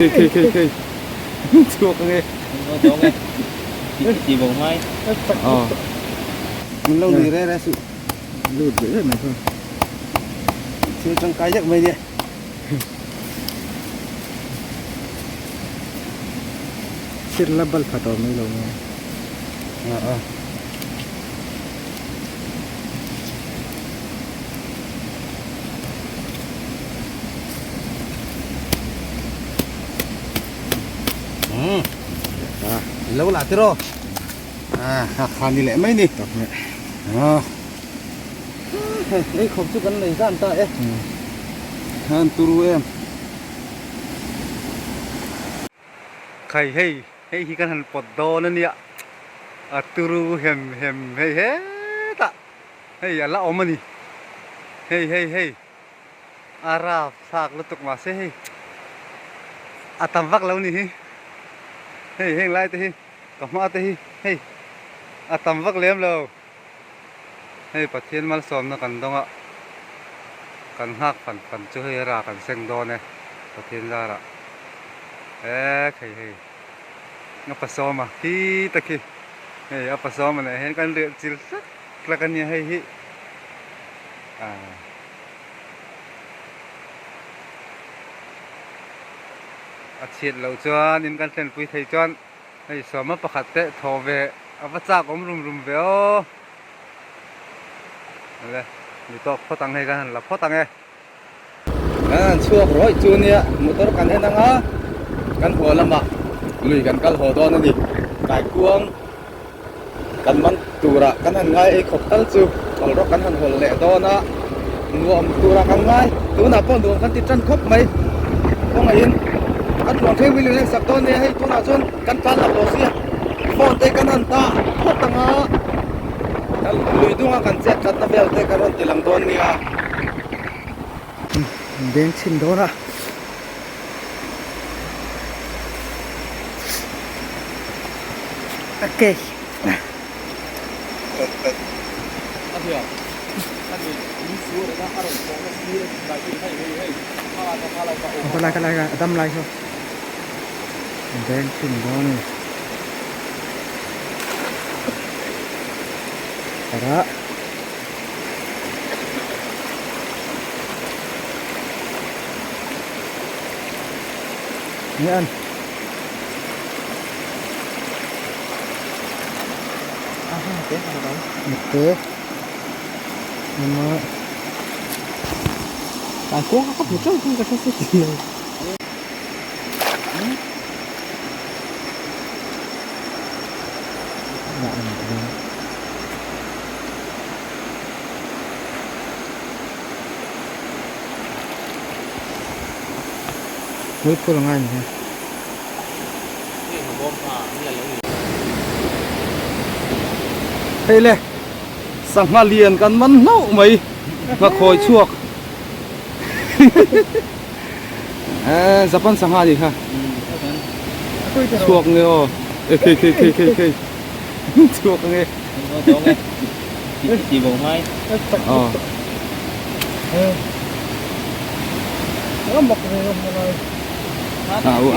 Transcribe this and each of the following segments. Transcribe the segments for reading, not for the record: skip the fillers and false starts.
Khei khei khei chhuak ange. Aw. Min lo nui re re suh. Lut ve ve mai kha. Thil tangkai zek mai nia. Sir la bal pha tawh mai lo nge. A a. Lo la tiraw a ha kha ni leh mai ni a hei khawp chu kan nei zan ta e han turu em khai hei hei hi kan han pawt dawn ania a turu hem hem hei hetah hei a la awm a ni hei hei hei a rap thlak lutuk mahse hei a tam vak lo ni hi hei heng lai te hi ka hma te hi hei a tam vak lem lo hei Pathian malsawmna kan dawng a kan nghak fan fan chu hei ra kan seng dawn e Pathian zarah ek hei hei a pasawma khi ta khi hei a pasawma leh hian kan riah chil hlak hlak a nia hei hi ah. A chhiat loh chuan in kan thlenpui thei chuan hei sawma pakhat te thaw ve a va chak awm rum rum ve aw. Le ni tawk phawt ang hei kan han la phawt ang e. Kan han chhuak rawih chu nia motor kan en ang a kan haw lamah lui kan kal haw dawn a ni kaikuang Kan man turah kan han ngai ei khawp tal chu hawlh rawk kan han hawlh leh dawn a, nuam turah kan ngai. Tunah pawh nuam kan ti tan khawp mai. Kawngaihin kan tluang thleng mil in sak dawn nia hei tunah chuan kan tlan la tawh sia phone te kan han dah phawt ang a, kan lui dunga kan chet thatna vel te kan rawn ti lang dawn nia. Beng chhin dawn a. Okay. Ka lai ka lai ka dam lai kha. Beng chhin dawn a ni. Tara. Yan. Ito. Nama. Aku aku betul pun kata sih. Hmuiphul a ngai ni he. Hei le sangha lian kan man hlauh mai nghakhawi chhuak Japan sangha ni kha chhuak nge aw e khei khei khei khei khei chhuak nge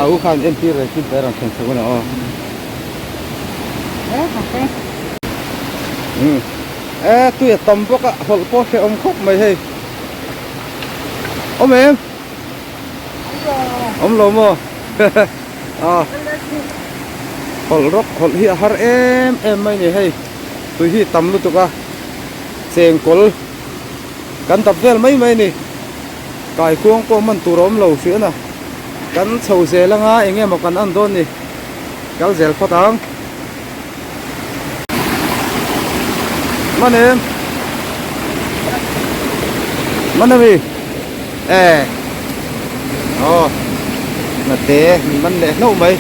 a u khan entir leh thil te a rawn thlen chho a ni aw e tui a tam bawk a hawlh pawh a hrehawm khawp mai hei awm em awm lo maw a hawlh rawk hawlh hi a har em em mai a ni hei tui hi tam lutuk a chengkawl kan dap vel mai mai a ni kaikuang pawh hman tur a awm lo hrih a na kan chho zel anga eng emaw kan en dawn a ni kal zel phawt ang man em man ami e aw na te min man leh hlauh mai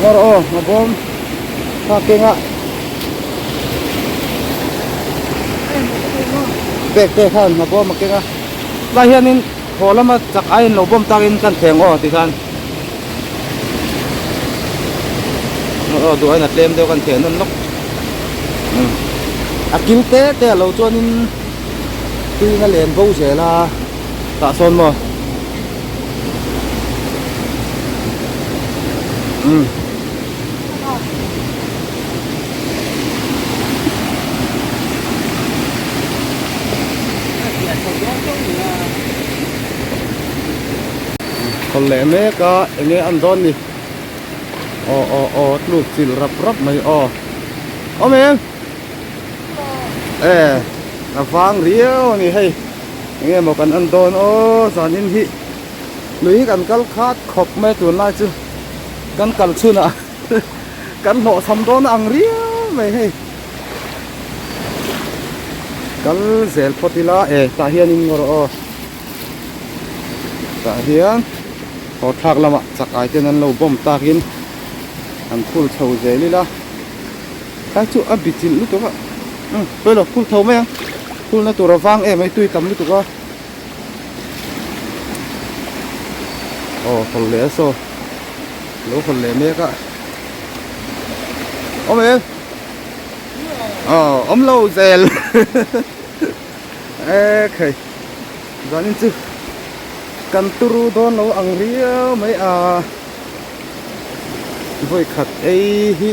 ngaw rawh aw nga bawm kha keng a pek te khan nga bawm a keng a tlai hianin haw lama chak aiin lo bawm takin kan thleng aw tikhan aw duh aiin a tlem deuh kan theh nawn lawk a kil te te a lo chuanin tuiin a len bo zel a tah sawn maw. Umm. Khawl leh mek a eng nge an dawn ni aw aw aw tluk chilh rap rap mai aw awm em e a vang riau a ni hei eng nge maw kan en dawn aw zanin hi lui hi kan kal khat khawp mai tunlai chu kan kal chhunah kan hlawhchham dawn ang riau mai hei kal zel phawt ila e tah hianin ngaw rawh aw tah hian haw thlak lamah chak ai ten an lo bawm takin an phul chho zel ila tlai chu a bi chilh lutuk a umm pawilo phul tho mai ang phulna tur a vang em mai tui tam lutuk a. Aw hawl leh a saw lo hawl leh mek a awm em aw awm lo zel e khai zanin chu kan turu dawn lo ang riau mai a vawi khat ei hi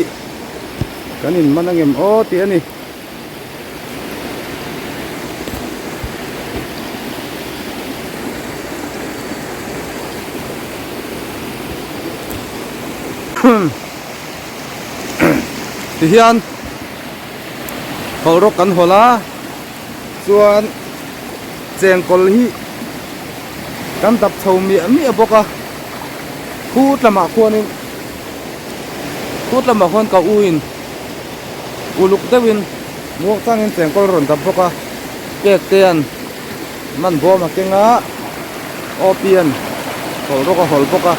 kan in man angem aw tih a ni. Tihian hawlhrawk kan hawl a chuan chengkawl hi kan dap chho miah miah bawk a khut lamah khuanin khut lamah khuan ka u in. Uluk deuhin muang changin chengkawl rawn dap bawk a, cake te an man bawm a keng a, opian hawlh rawk a hawl bawk a,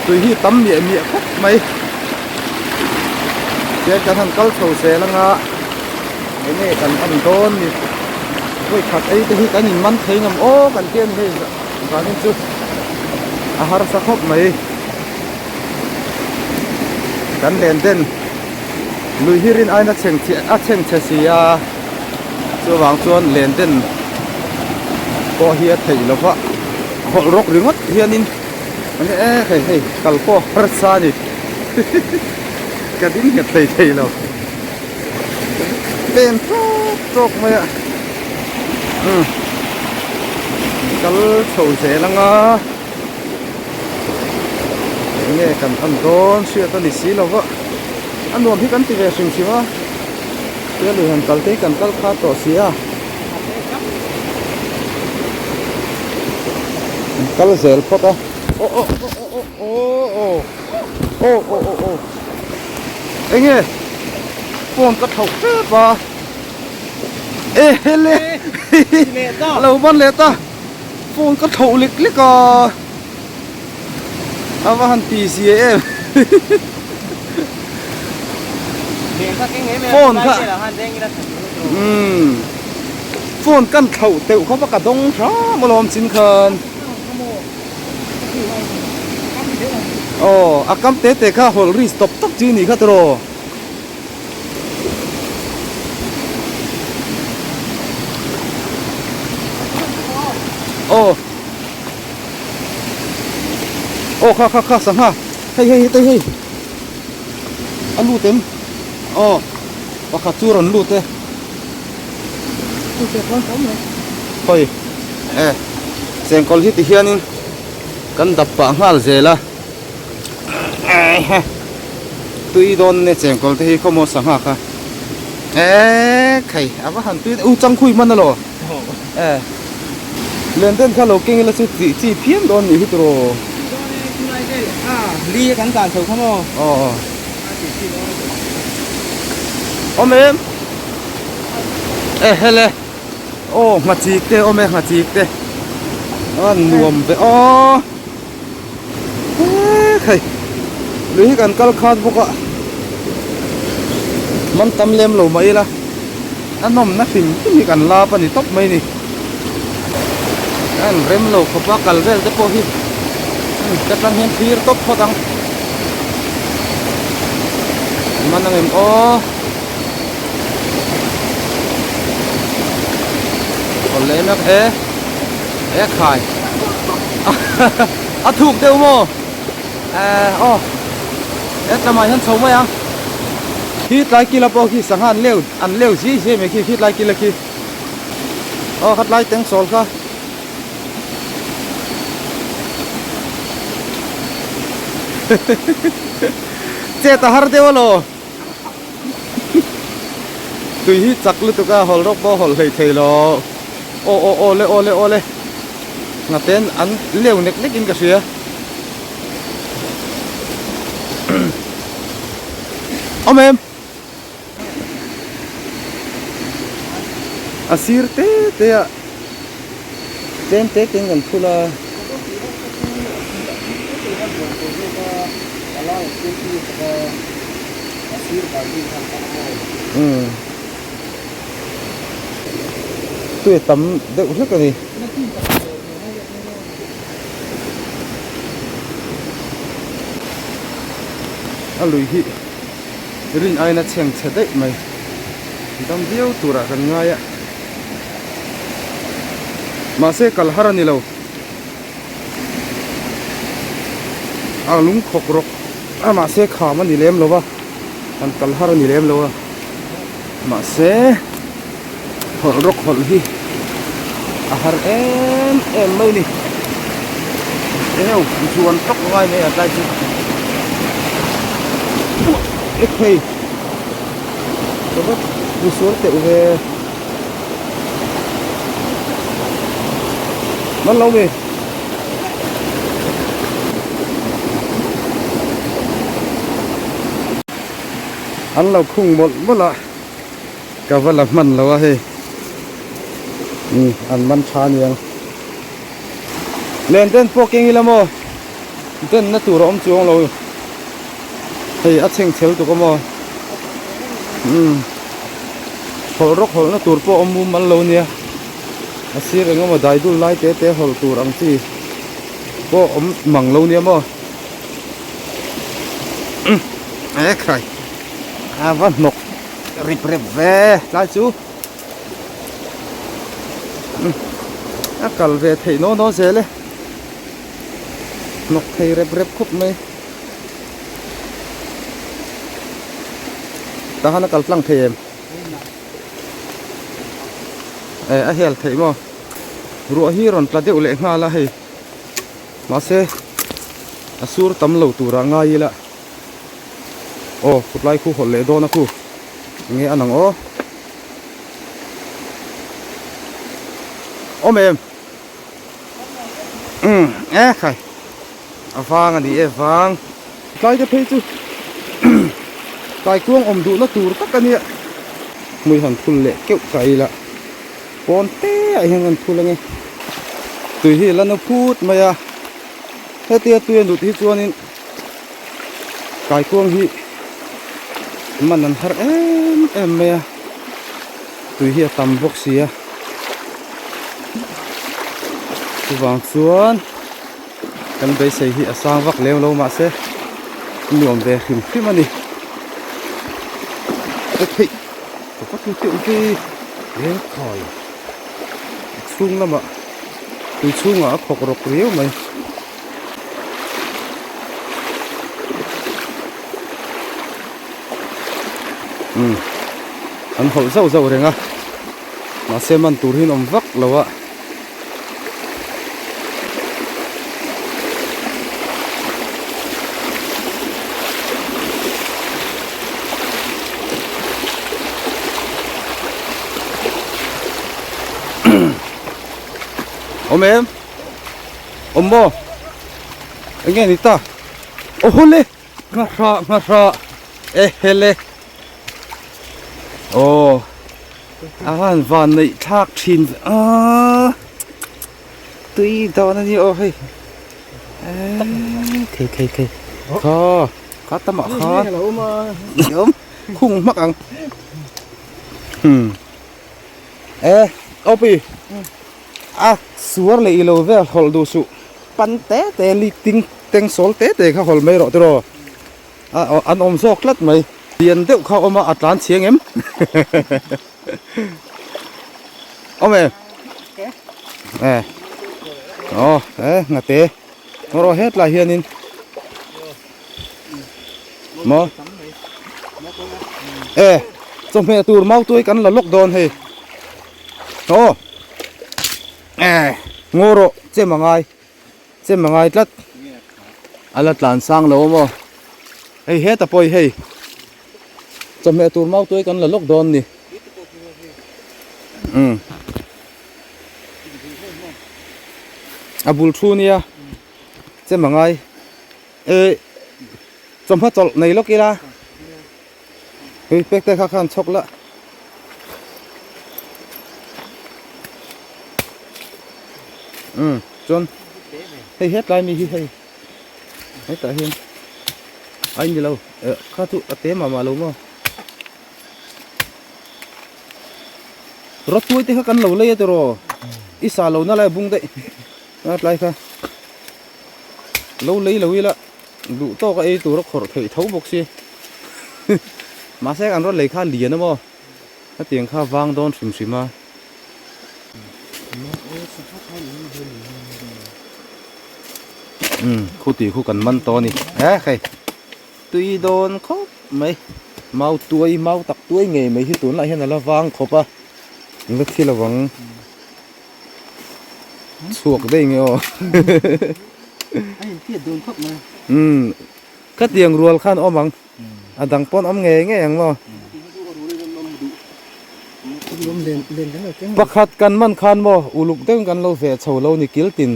tui hi tam miah miah khawp mai. Tihian kan han kal chho zel anga eng nge kan en dawn ni, vawi khat ei te hi kan in man thei ngam aw kan ti a ni hei zanin chu a harsa khawp mai. Kan len den lui hi rin aina chheng chhe a chheng chhe si a chuvang chuan len den pawh hi a theih lo va hawlh rawk ringawt hianin an e hei hei kal pawh harsa a ni ka ding nghet hlei thei lo pen tawk tawk mai a umm kal chho zel anga. Eng nge kan en dawn hriat a ni si lo va, a nuam hi kan ti ve hrim hrim a, tia lui han kal te hi kan kal kha tawh si a, an kal zel phawt a, aw aw aw aw aw aw aw aw aw eng nge phone ka thlauh tep a, e hele a lo ban leh ta. Phone ka thlauh lek lek a, a va han ti zia em Phone kha umm phone kan thlauh teuh kha va ka dawng hram alawm chin khan aw a kam te te kha hawlh ri stop tawp chi ni kha tiraw. Aw aw kha kha kha sangha hei hei hei hei a lut em aw pakhat chu rawn lut e hawi e chengkawl hi ti hianin kan dap pah nghal zel a. Tui dawn ne chengkawl te hi khawmaw sangha kha e khai a va han tui u changkhui hman alo e len den kha lo keng ila chu tih chi phian dawn nih hi tiraw li kan tlan chho kha maw aw awm em e hele aw nghachik te awm e nghachik te a nuam ve aw. Hei lui hi kan kal khat bawk a man tam lem lo mai ila a nawmna hrim hrim hi kan lap a ni tawp mai ni a en rem lo khawp a kal vel te pawh hi ka tang hian thlir tawp phawt ang man ang em aw awle mek e. E khai a thuk deuh maw eh aw Hetlamah hian chho mai ang. Khi tlai kila pawh khi sangha an leu an leu zia zia mai khi khi tlai kila khi. Aw kha tlai teng sawl kha. Chet a har deuh alaw. Tui hi chak lutuk a hawl rawk pawh hawl hlei thei lo. Aw aw aw le aw le aw le. Nghaten an leu nek nek in ka hria. Awm em? A sir te te ah tlem te te in kan phul a. Umm tui a tam deuh hlek a ni. A lui hi rin aina chheng chhe daih mai dam viau turah kan ngai a mahse kal har a ni lo a lung khawk rawk a mahse kham a ni lem lo va han kal har a ni lem lo a mahse hawlh rawk hawlh hi a har em em mai ni eheu zuan tawk ngai mai a tlai chu e phei ka va tlu sual teuh ve man lo mi an lo khung mawlh mawlh a. Ka va la hman lo a hei umm an man tha aniang len den pawh keng ila maw den na tur a awm chuang lo hei a chheng chhel tuk a maw umm hawlh rawk hawlh na tur pawh a awm mumal lo ania a sir eng emaw dai dul lai te te hawlh tur ang chi pawh awm mang lo nia maw umm ekhai a va hnawk. Rip rep ve tlai chu a kal ve theih naw naw zel e hnawk thei rep rep khawp mai tah khan a kal tlang thei em eh a hel theih maw ruah hi rawn tla deuh leh nghal a hei mahse a sur tam lo turah ngai ila. Aw khutlai khu hawlh leh dawn a khu enge a nang aw awm em umm e khai a vang a ni e vang tlai te phei chu taikuang awm duhna tur tak a nia hmui han phul leh keuh ka ila pawn te ah hian an phul ange tui hi la na phut mai a hetia tui a nut hi chuanin. Kaikuang hi man an har em em mai a tui hi a tam bawk si a chuvang chuan kan beisei hi a sang vak lem lo mahse nuam ve hrim hrim a ni e theih ka va tlu teuh ve he khai a chhung lamah tui chhungah a khawk rawk riau mai. Umm an hawlh zauh zauh reng a mahse man tur hi an awm vak lo a awm em. Awm maw? Eng nge ni ta? Aw hawle! Nghahrah nghahrah e hele aw a han van neih thlak thin a tui dawn a ni aw hei thei thei thei kha kha tamah khan awm khung hmak ang hmm e opi A suar leh ilo vel hawlh duh suh pan te te lik ting teng sawl te te kha hawlh mai rawh tiraw a an awm zawk tlat mai lian deuh kha awm a a tlan chhiang em awm em e aw e ngate rawh hetlai hianin. Maw? E, chawhmeh tur mau tuai kan la lawk dawn hei. Aw. E, ngaw rawh chem a ngai. Chem a ngai tlat. A la tlan sang lo maw? Hei heta pawh hi hei. Chawhmeh tur mau tuai kan la lawk dawn ni. Umm. A bul thu nia. Chem a ngai. E chawhma chawlh nei lawk ila. Hei pek te kha khan chhawk la. Umm chuan hei hetlai mi hi hei hetah hian a in ni lo eh kha chu a te mah mah lo maw rawtuai te kha kan lo lei a tiraw i sa lo na lai a bung daih a tlai kha lo lei lo ila duh tawk a ei tur a khawrh theih tho bawk si mahse an rawn lei kha a lian a maw hetiang kha a vang dawn hrim hrim a. Umm khu tih khu kan man tawh a ni he hei tui dawn khawp mai mau tuai mau tak tuai ngei mai hi tunlai hian a la vang khawp a an la thi lovang. Chhuak daih nge aw. A in tiat dawn khawp mai. Umm khatiang rual khan awm ang. A dang pawn awm ngei ngei ang maw. Pakhat kan man khan maw uluk deuhin kan lo veh chho lo ni kiltin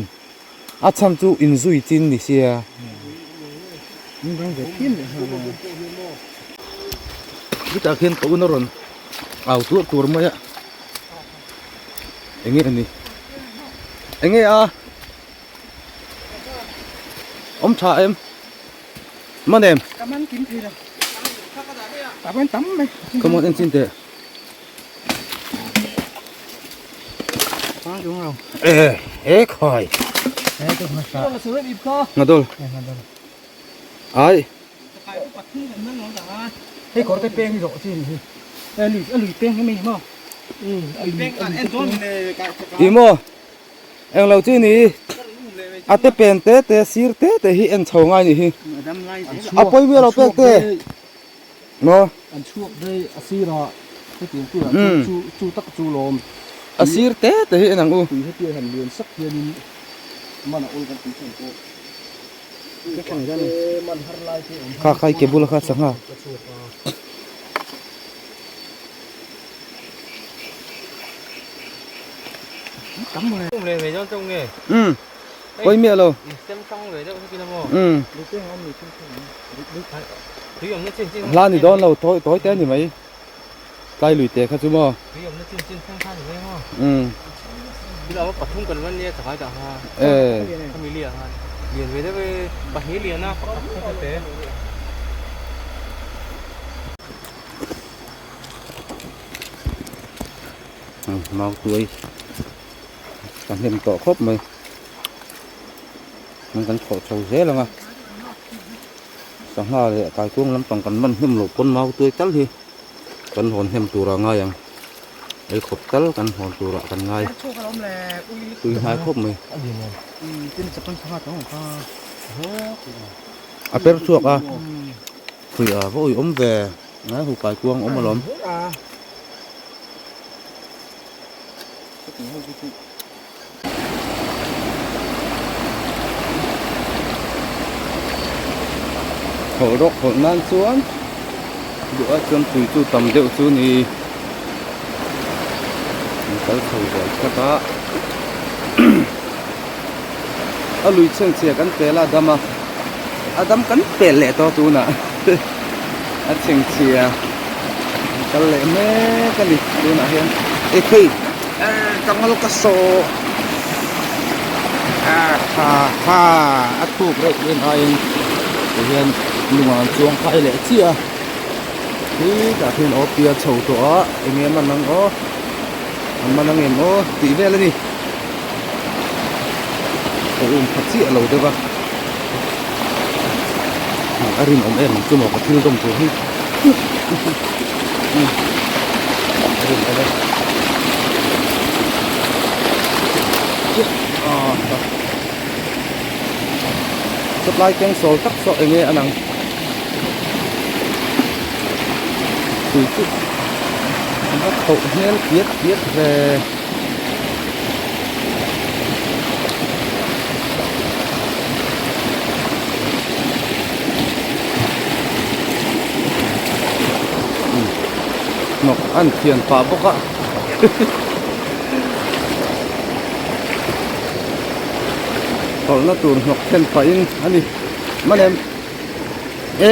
a chhan chu inzui chin ni sia. Chutah khian ka un a rawn au tur tur mai a. Enge ani enge a awm tha em man em ka man kim thei lo ta pawhin tam mai ka man en chin teh e e khai ngadol ai Hei kawr te peng hi zawh chi ni hi. A lui a lui peng hi mai ni maw? Ih maw eng lo chi ni a te pen te te sir te te hi en chho ngai ni hi a pawi miah lo pek te maw an chhuak vei a sir a hetiang tur ah chu chu tak chu lawm a sir te te hi en ang u tui hetia han lian sak hianin man a awl kan tih chuan pawh Kha khai ke bula kha sangha. Um pawi miah lo. Um hla ni dawn lo tawi tawi te a ni mai tlai lui te kha chu maw. Um. E. Mau tuai ka hnem tawh khawp mai an kan thawh chho zel ang a sangha leh kaikuang lampang kan man hnem loh pawn mau tuai tal hi kan hawn hnem turah a ngai ang ei khawp tal kan hawn turah kan ngai tui hnai khawp mai a per chhuak a khui a va ui awm ve ngai hu kaikuang awm alawm. Hawlh rawk hawlh nan chuan duh ah chuan tui chu tam deuh chu ni an kal chho zel phawt a a lui chhengchhia kan pel a a dam a a dam kan pel leh tawh tunah a chhengchhia an kal leh mek a ni tunah hian ekhei. Ka ngal ka saw a ha ha a thuk reuh em aiin tihian lungah an chuang phai leh chiah a khi tah khian aw pial chho tawh a eng nge man ang aw an man ang em aw tih vel a ni ka um pha chiah lo deuh a a rinawm em ang chu maw ka thil dawm tur hi. Satlai keng sawl tak saw enge a lang. Tui chu a va khauh hmel piat piat ve. Hnawk an thian pah bawk a. Tawlhna tur hnawk thlen pahin a ni manem e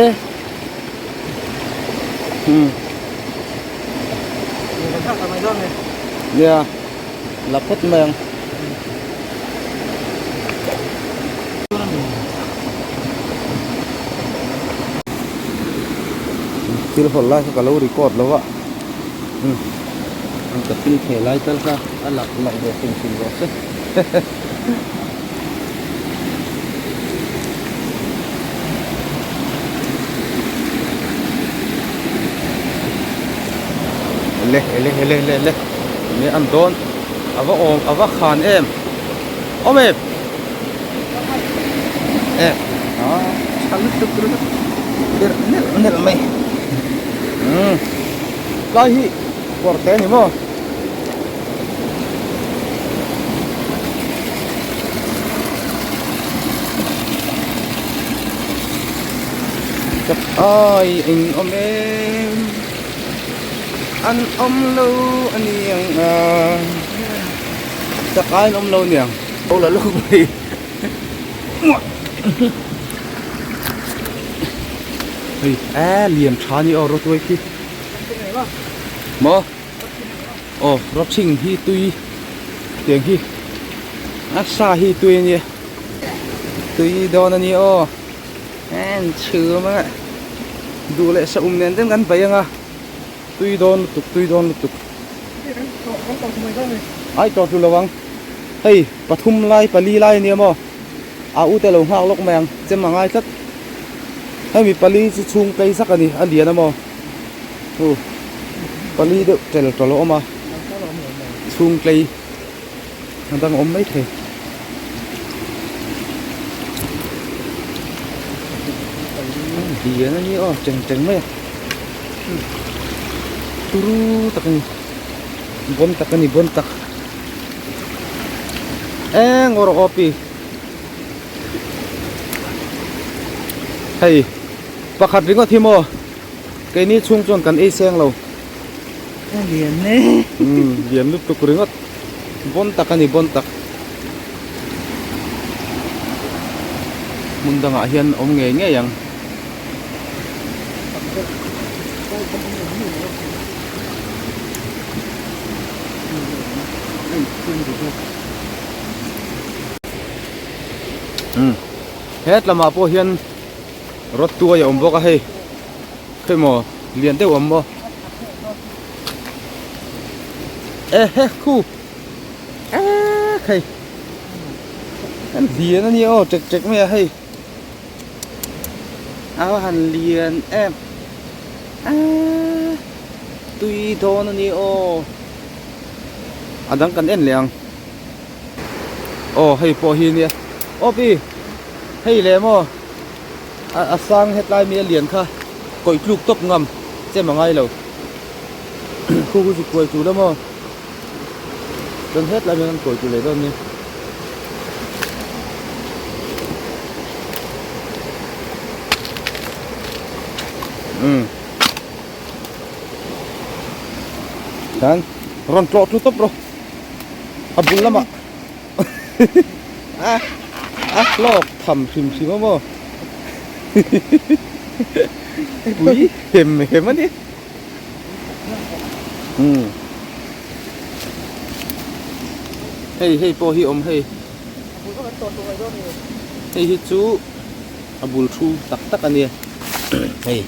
umm nia la phawt mai ang. Thil hawl lai kha ka lo record lo a umm ka thil theh lai tal kha a lak lak ve hrim hrim rawh se ele ele ele ele ele enge an dawn a va awm a va khan em awm em e a tha lutuk ringawt tirh nelh nelh mai umm tlai hi kawr te a ni maw. Ai eng awm em an awm lo a ni ang a chak ai an awm lo a niang aw la lawk mai hei a lian tha a ni aw rawtuai khi maw. Aw rawchhing hi tui tiang hi a sa hi tui a nia tui dawn a nia aw en chhum a duh leh sa um nen ten kan pai ang a tui dawn lutuk tui dawn lutuk ai tawh tlu lo ang hei pathum lai pali lai a nia maw a u te lo nghak lawk mai ang chem a ngai tlat hemi pali chu chhung tlei zak a ni a lian a maw. Hu pali deuh tel tawlh a awm a chhung tlei a dang awm mai thei. Lian a ni aw cheng cheng mai a turu tak a ni bawn tak a ni bawn tak eng awrh aw pi hei pakhat ringawt hi maw. Keini chhung chuan kan ei seng lo. A lian e. Umm lian lutuk ringawt. Bawn tak a ni bawn tak. Hmun dangah hian awm ngei ngei ang. Umm hetlamah pawh hian. Rawt tuai a awm bawk a hei khawi maw lian deuh a awm maw e he khu eee khei an lian a nia aw ṭek ṭek mai a hei a va han lian em eee tui dawn a nia aw a dang kan en leh ang aw hei pawh hi nia aw pi. Hei leh maw a sang hetlai mi a lian kha kawih tluk tawp ngam chem a ngai lo khu khu chu kuai tur emaw chuan hetlai mi an kawi tur leh dawn nia. Umm khan rawn tlawh tlu tawp rawh a bul lamah. A a hlawk tham hrim hrim a maw pui hem hem a ni umm hei hei pawh hi awm hei hei hi chu a bul thu tak tak a nia hei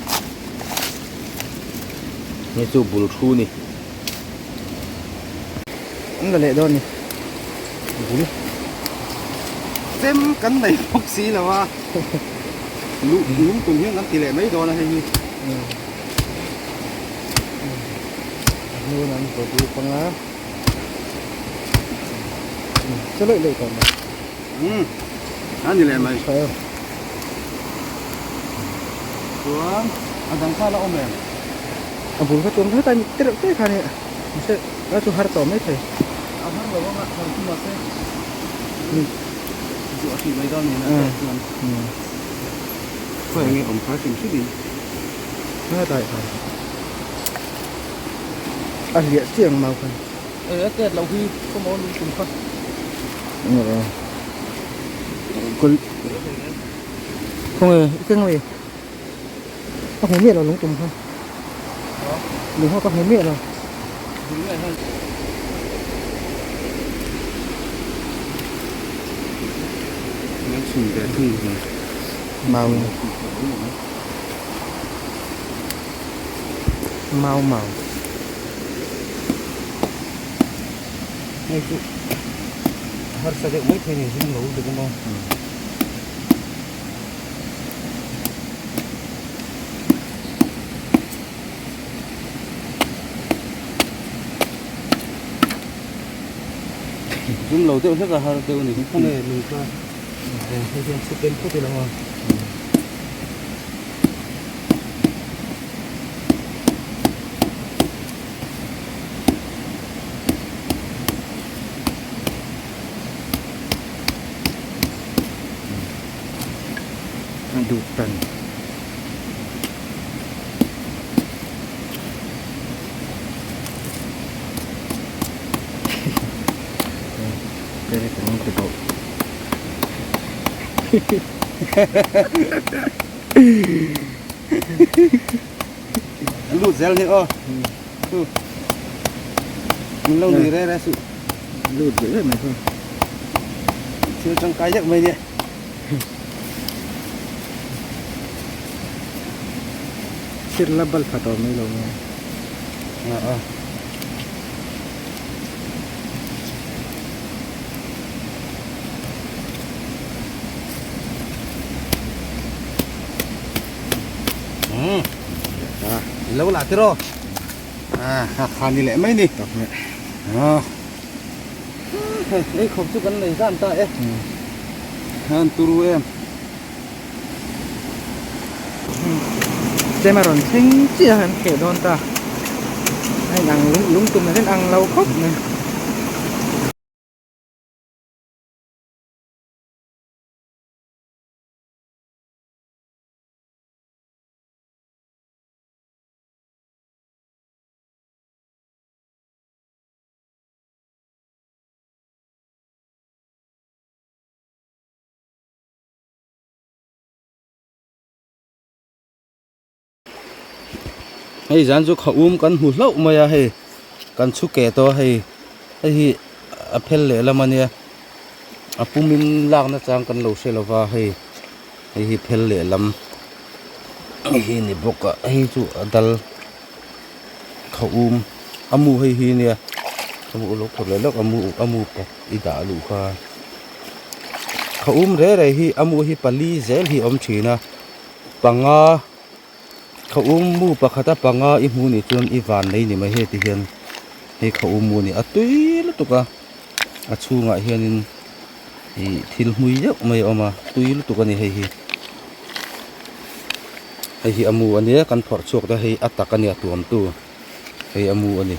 hei chu bul thu a ni. An la leh dawn ni. Bul. Chem kan nei bawk si lo a. Lu lung tum hian kan ti leh mai dawn a hei hi. A hnun an vaw dup anga. Che leh leh tawh mai. Umm a ni leh mai. Chuan a dang kha la awm em? A bul kha chuan hetlai mi te reuh te kha nia mahse a chu har tawh mai thei. A har lo anga har chu mahse zuah hrih mai dawn nen a teh chuan khawi enge awm kha hrim hrim in. Hetlai kha a hliah chiang mau khan. E a tet loh hi khawmaw lung tum kha. Khawnge i keng mai. Ka hmu miah lo lung tum kha. Lung kha ka hmu miah lo. Mau mau mau. Hei chu harsa deuh mai thei ni zum lo deuh a maw. Zum lo deuh hlek a har deuh a ni khawnge lung kha hei hian chhuk en phawt ila aw. A duh tan. An lut zel ni aw. Min lo nui re re suh. Lut ve ve mai kha. Thil tangkai deuh mai nia. Thil la bal pha tawh mai lo nge. A a. Um. Lo la tiraw. A ha kha ni leh mai ni. Tak mai. A. Hei khawp chu kan nei zan ta e. An turu em. Chem a rawn thleng chiah a kan kheh dawn ta. A inang lung lung tum hian ang lo khawp mai. Hei zan chu kha um kan hmu hlauh mai a hei kan chhu keh tawh a hei hei hi a phel leh lam a nia a pum in lak na chang kan lo hre lo va hei hei hi phel leh lam hei hi ni bawk a hei chu a dal kha um a mu hei hi nia a mu lo phawrh leh lawk a mu a mu pakhat i dah luh kha kha um reh reh hi a mu hi pali zel hi a awm thin a panga kha um mu pakhata panga i hmuh nih chuan i van nei ni mai hei ti hian hei kha um mu a ni a tui lutuk a a chhungah hianin ih thil hmui deuh mai a awm a tui lutuk a ni hei hi. Hei hi a mu a nia kan phawrh chhuak ta hei a tak a nia tuam tu hei a mu a ni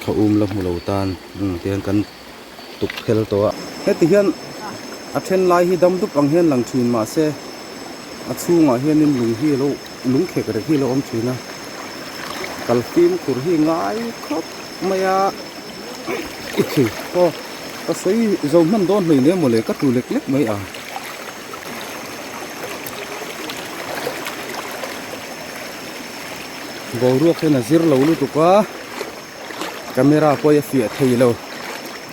khaw um la hmu lo tan umm tihian kan tuk phel tawh a. Heti hian a then lai hi dam dup ang hian lang thin mahse a chhungah hianin lung hi alo lung khek rek hi alo awm thin a kal fimkhur hi ngai khawp mai a aw ka sawi zo hman dawn hleinem mawle ka tlu lek lek mai a. Boruak hian a zir lo lutuk a camera pawh hi a fiah thei lo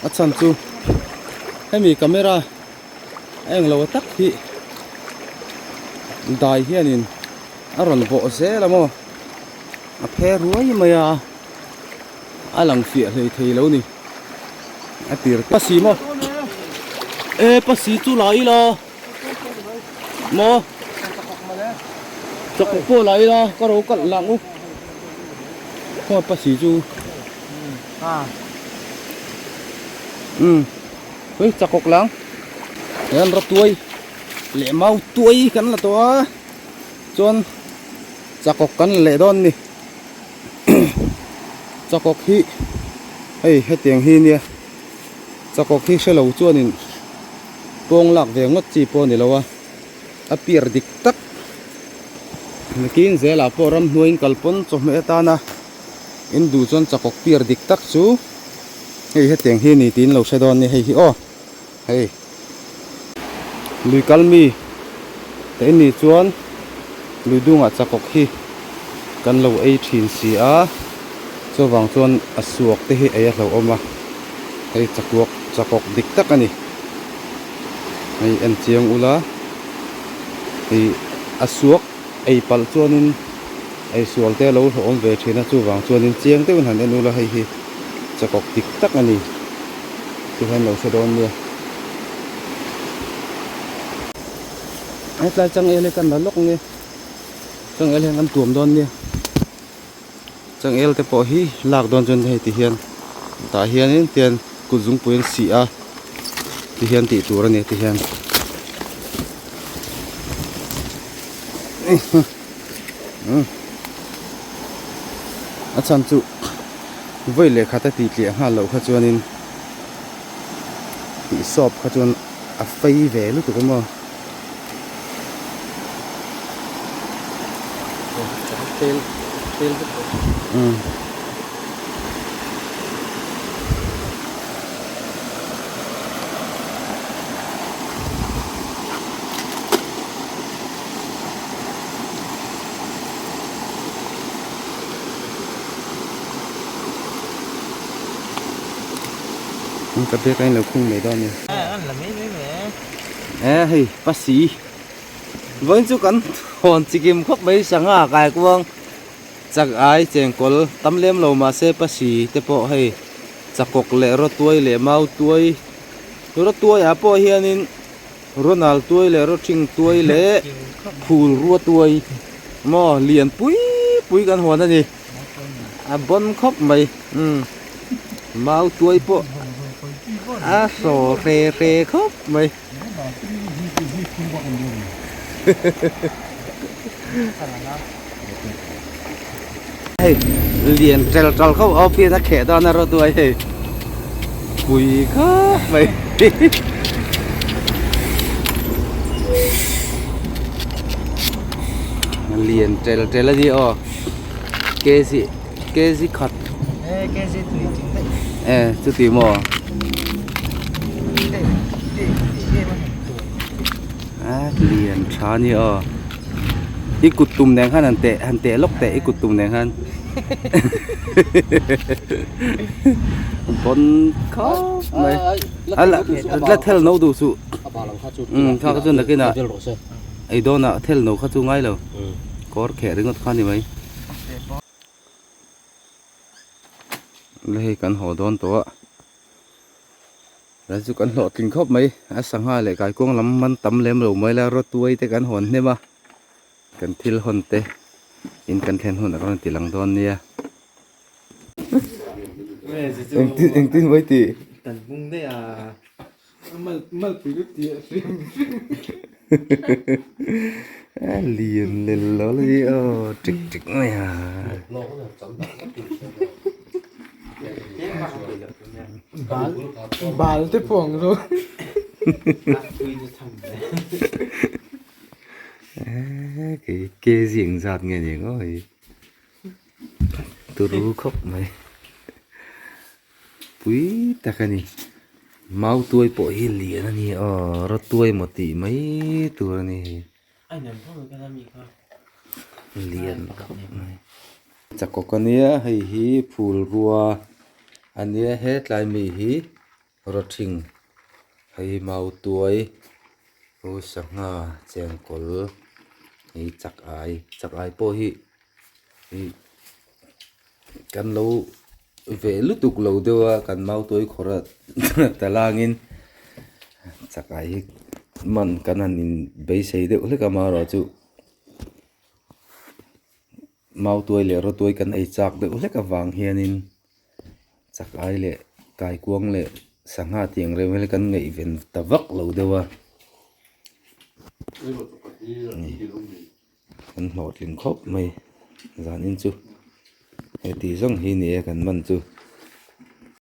a chhan chu hemi camera a englo tak hi dai hianin a rawn bawh zel a maw a phe ruai mai a a lang fiah hlei thei lo ni a tir pasi maw e pasi chu la ila maw chakawk pawh la ila ka ro kalh lang u khaw pasi chu um hei chakawk lang hian rawtuai leh mau tuai kan la tawh a chuan. Chakawk kan la leh dawn a ni. Chakawk hi hei hetiang hi nia chakawk hi hrelo chuanin pawng lak ve ngawt chi pawh a ni lo a a piar dik tak nakin zelah pawh ramhnuaiin kal pawn chawhmeh atana in duh chuan chakawk piar dik tak chu hei hetiang hi a ni tiin lo hre dawn a ni hei hi aw hei lui kal mi te in nih chuan lui dungah chakawk hi kan lo ei thin si a chuvang chuan a suak te hi ei a hlauhawm a hei chakuak chakawk dik tak a ni hei en chiang ula ih a suak ei palh chuanin ei sual te a lo hlauhawm ve thin a chuvang chuanin chiang deuhin han en ula hei hi chakawk dik tak a ni. Ti hian lo hre dawn nia. Hetlai changel hi kan la lawk nge changel hian kan tuam dawn nia changel te pawh hi lak dawn chuan hei ti hian tah hianin tian kut zungpui an sih a ti hian tih tur a ni ti hian a chhan chu. Vawi leh khat a tih tliah nghal loh kha chuanin tih sawp kha chuan a fei ve lutuk a maw. Ka bag a inlo khung mai dawn a ni. E hei pasi vawiin chu kan hawn chikim khawp mai sangha kai kuang chak ai chengkawl tam lem lo mahse pasi te pawh hei chakawk leh rawtuai leh mau tuai rawtuai ah pawh hianin Ronald tuai leh Rothing tuai leh phul rua tuai maw lian pui pui kan huan a ni a bawn khawp mai umm mau tuai pawh a hraw hre hre khawp mai hei lian tel tal khawp a pian a kheh dawn a rawtuai hei pui khawp mai lian tel tel a ni aw kg kg khat e chuti maw a lian tha a ni aw. I kut tum nen khan han teh han teh lawk teh i kut tum nen khan bawn khawp mai a la la thel no duh suh umm kha kha chu nakinah ei dawnah thel no kha chu ngai lo kawr kheh ringawt kha a ni mai. Hei kan haw dawn tawh a. Tlai chu kan hlawhtling khawp mai a sangha leh kaikuang lam man tam lem lo mai la rawtuai te kan hawn hnem a kan thil hawn te in kan thlen hun a rawn ti lang dawn nia engtin engtin mai tih kan bung daih a mal malpui lut tih a hrim a lian lel lo la ni aw tik tik mai a. Bal bal te pawh ang zawk. Kei kg engzat nge ni ang aw hei turu khawp mai pui tak a ni mau tuai pawh hi lian a ni aw rawtuai maw tih mai tur a ni hei. Lian khawp mai chakawk a nia hei hi phul rua a nia hetlai mi hi rawthing hei mau tuai aw sangha chengkawl hei chak ai chak ai pawh hi ih kan lo ve lutuk lo deuh a kan mau tuai khawrh a talangin chak ai hi man kan han in beisei deuh hlek a amaherawhchu mau tuai leh rawtuai kan ei chak deuh hlek avang hianin chak ai leh kaikuang leh sangha tih ang reng reng hi kan ngaihven ta vak lo deuh a kan hlawhtling khawp mai. Zan in chu heti zawng hi ni e kan man chu.